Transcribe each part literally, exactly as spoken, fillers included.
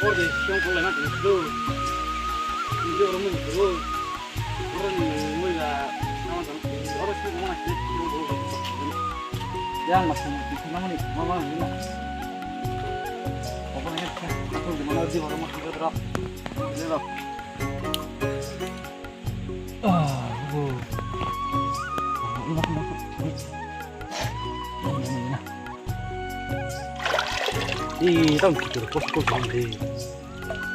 Oro de siyong kok laima tong sulu. Hindi oro mui sulu. Oro ni mui ga nama tong. Oro siyong kok mana siyong kok. Yang masih di sana mana ni? Mama ni na. Apa ni? Aku di mana di oro mah kita terap. Ini loh. Ah, oh. Ini aku masuk. Ini, ini, ini. Ih, tang kita kos kos deh.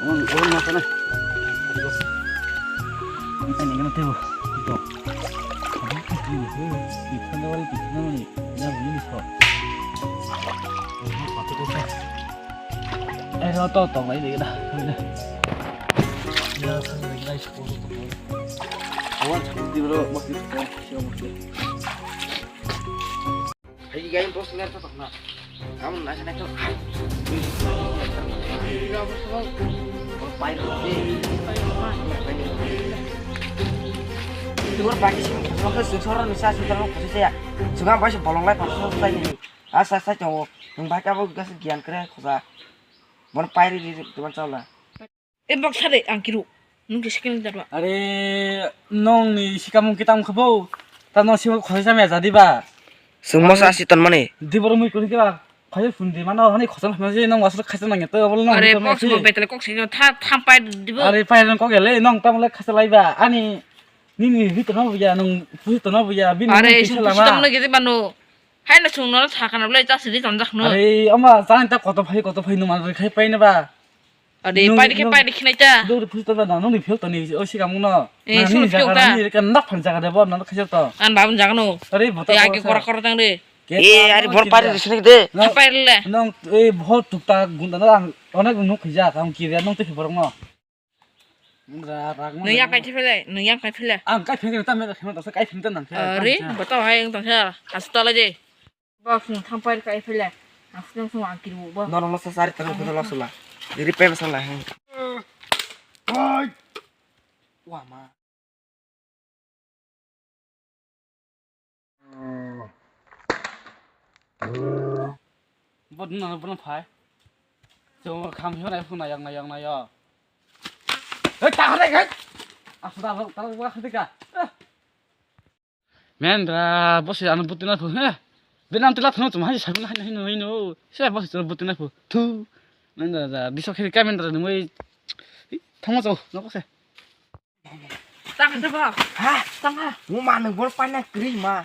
Orang, orang mata nih. Ini kan ini tuh. Itu. Ini tuh. Ini kan awal itu namanya. Ini ini kok. Ini satu kos. Eh, no, to, to, ngai dei na. Ya, san dei ngai, sukul to. Awan, sukul di bro, mak di to, siya mak di. Hai, gai, bos, ngai to, na. Kamu nai sana to. Pai, pai. Itu baru bagi sih, kalau ke suara nusa, sudah mau khusus ya. Suka apa sih bolong lai, pas selesai ini. Asa, asa, cowok. Yang baca apa juga sih, gian kere, kusa. Bon pairi di teman saula. Eh, bok sare ang kiru. Nung kisi kini darwa. Are, nong ni sikamung kitam khabo. Ta nong simo khoi samya jadi ba. Sungmo sa si ton mani. Di boro mui kuni kira. Khoi pun di mano hani khosam khosam si nong wasur khaisa nang to bol nong. Are, kok simo betel kok simo tha tham pai di bo. Are, pai nong kok ele nong tam le khaisa lai ba. Ani nini ri to no buya nong pusi to no buya. Bini are, sung pusi lama. Tam no gede bano. Hai no sung no sakana le ta sidi tonjak no. Are, ama jang ta koto phai koto phai no man khai pai na ba. Ade, nung, pai dikhe, nung, pai dikhe nai ta. Dori phusto ba nang, nungni phil toni, o sikamung no. Eh, nang sung ni phil jaga ta. Nang ni kan nak phan jaga de bo, nang khajar to. An babun jaga no. Are, bota. Eh, ake kora kora tang de. Eh, are, bor pari risini de. Pai le. Nang, eh, bor tukta gunda no ang, onek nuk khija, ang kiri nang te borok no. Nung ya kai phele, nung ya kai phele. Ang kai phele ta me khema ta kai phim ta nang. Are, bota hai ang ta. Hasta la de. Bak sung thampai kai phele. Asung sung ang kiru bo. Norok no sasari tang phele losla. Diri pe masala hang. Oi. Wa ma. Bo dun na bo phai. Jo kham hiyo nai phuna yang na yang na yo. Hei ta hare hei. Asu ta ta wa khadika. Mendra, bosi ano butina phu, he. Benam tila thano chuma hai sabun hai hai no hai no. Se bosi chuma butina phu. Thu. Mendra da, diso khiri ka mendra ni moi. Thamo chau, no kose. Tang de ba. Ha? Tang ha. Mo ma nang bor pa na kri ma.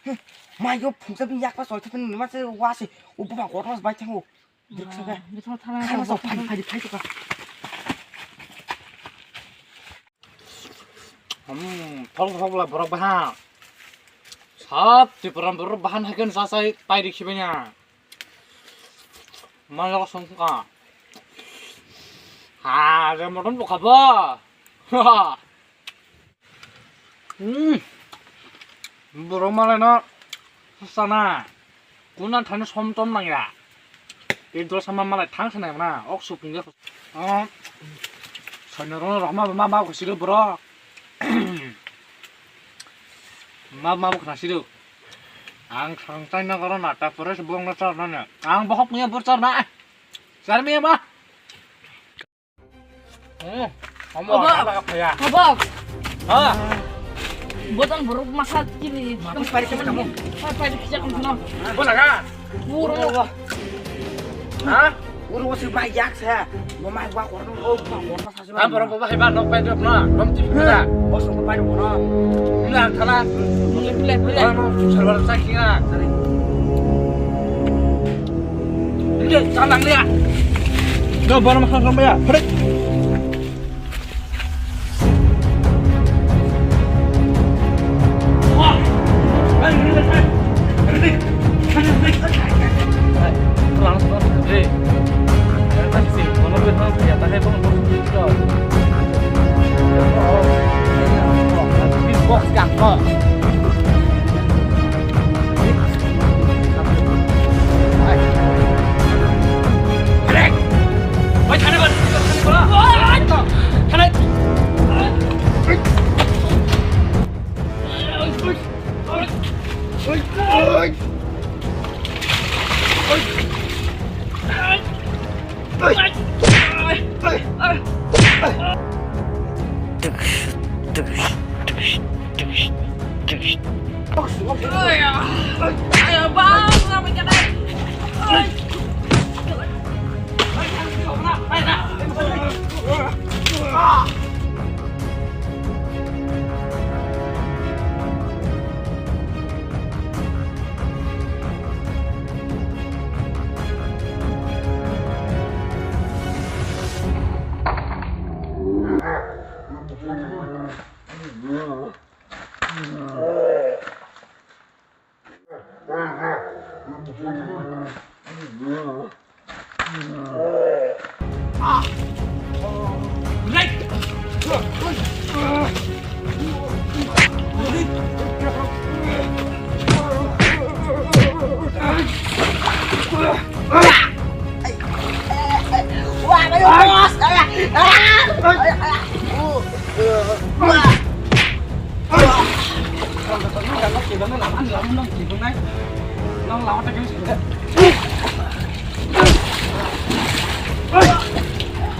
He. Ma yo phung sa bin yak pa soi thapin ma se wa se. U pa ko ros bai thango. Diksa ka. Bithal thala. Khana sok phai phai phai ka. Hmm, thok thok la borok bahan. Sab Tripura borok bahan hai kan sasai pai ri khibanya. Malok song ka. Ha, re motom bokha bo. Ha. Hmm. Borok malai no sana. Kuna thani som tom nang ya. Tei dol sama malai thang sana na. Ok supung ya. Oh. Sana ro ro ma ma ma ko siru bro. Ma ma ko na siru. Ang thang tai na garo na ta pore se bong na char na na. Ang bohok ni bor char na. Char mi ma. Hmm, kamu Abang. Apa kap ya? Abang. Ha? Botang buruk masa kini. Aku pari kami kamu. Apa itu kerja kamu sana? Bola ka? Buruk. Ha? Buruk si mai yak saya. Mau mai gua korang oh gua korang sasi. Ang borok bo bahai ba nok pai dok na. Bom tip na. Bos ko pai dok na. Bila thala. Bila bila. Ano salwar sa kinga. Hindi, salang niya. Ikaw, para makasama ya. Halik!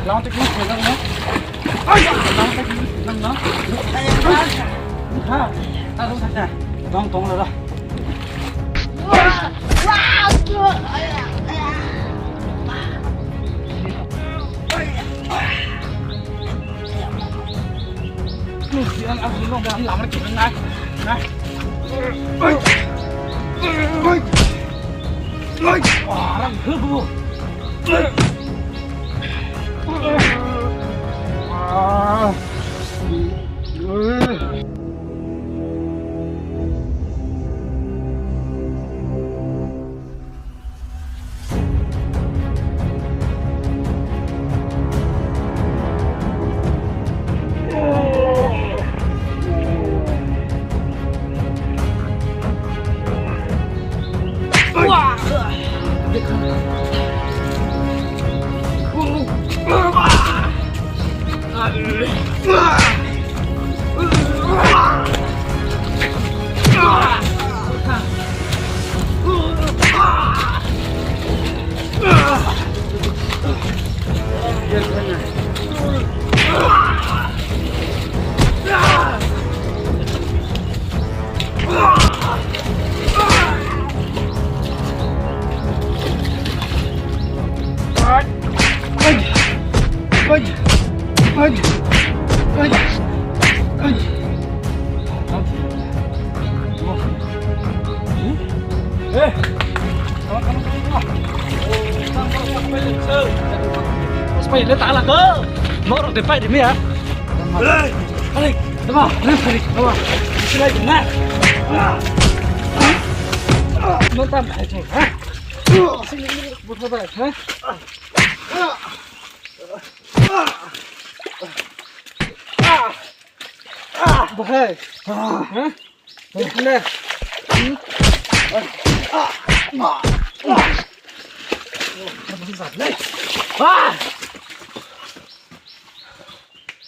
Lama tik ni sedang no. Ai, lama tik ni sedang no. Ha, ta dong sa. Dong dong la. Pai le tala ko. Moro de pai de mia. Ai, ai, tama, le pai, tama. Sila na. No tam hai to, ha? Sila ni buta ba, ha? Bahai.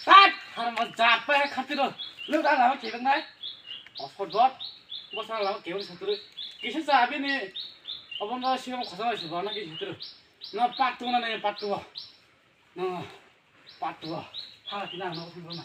Ha? Harma jat pai khatiro. Lo da lama kebeng nai. Ospot bot. Bosa lama kebeng saturu. Kisa sa abini. Obon da siam khosa nai suba na ki saturu. Na part two na nai part two. Na part two. Ha kina na ospot na.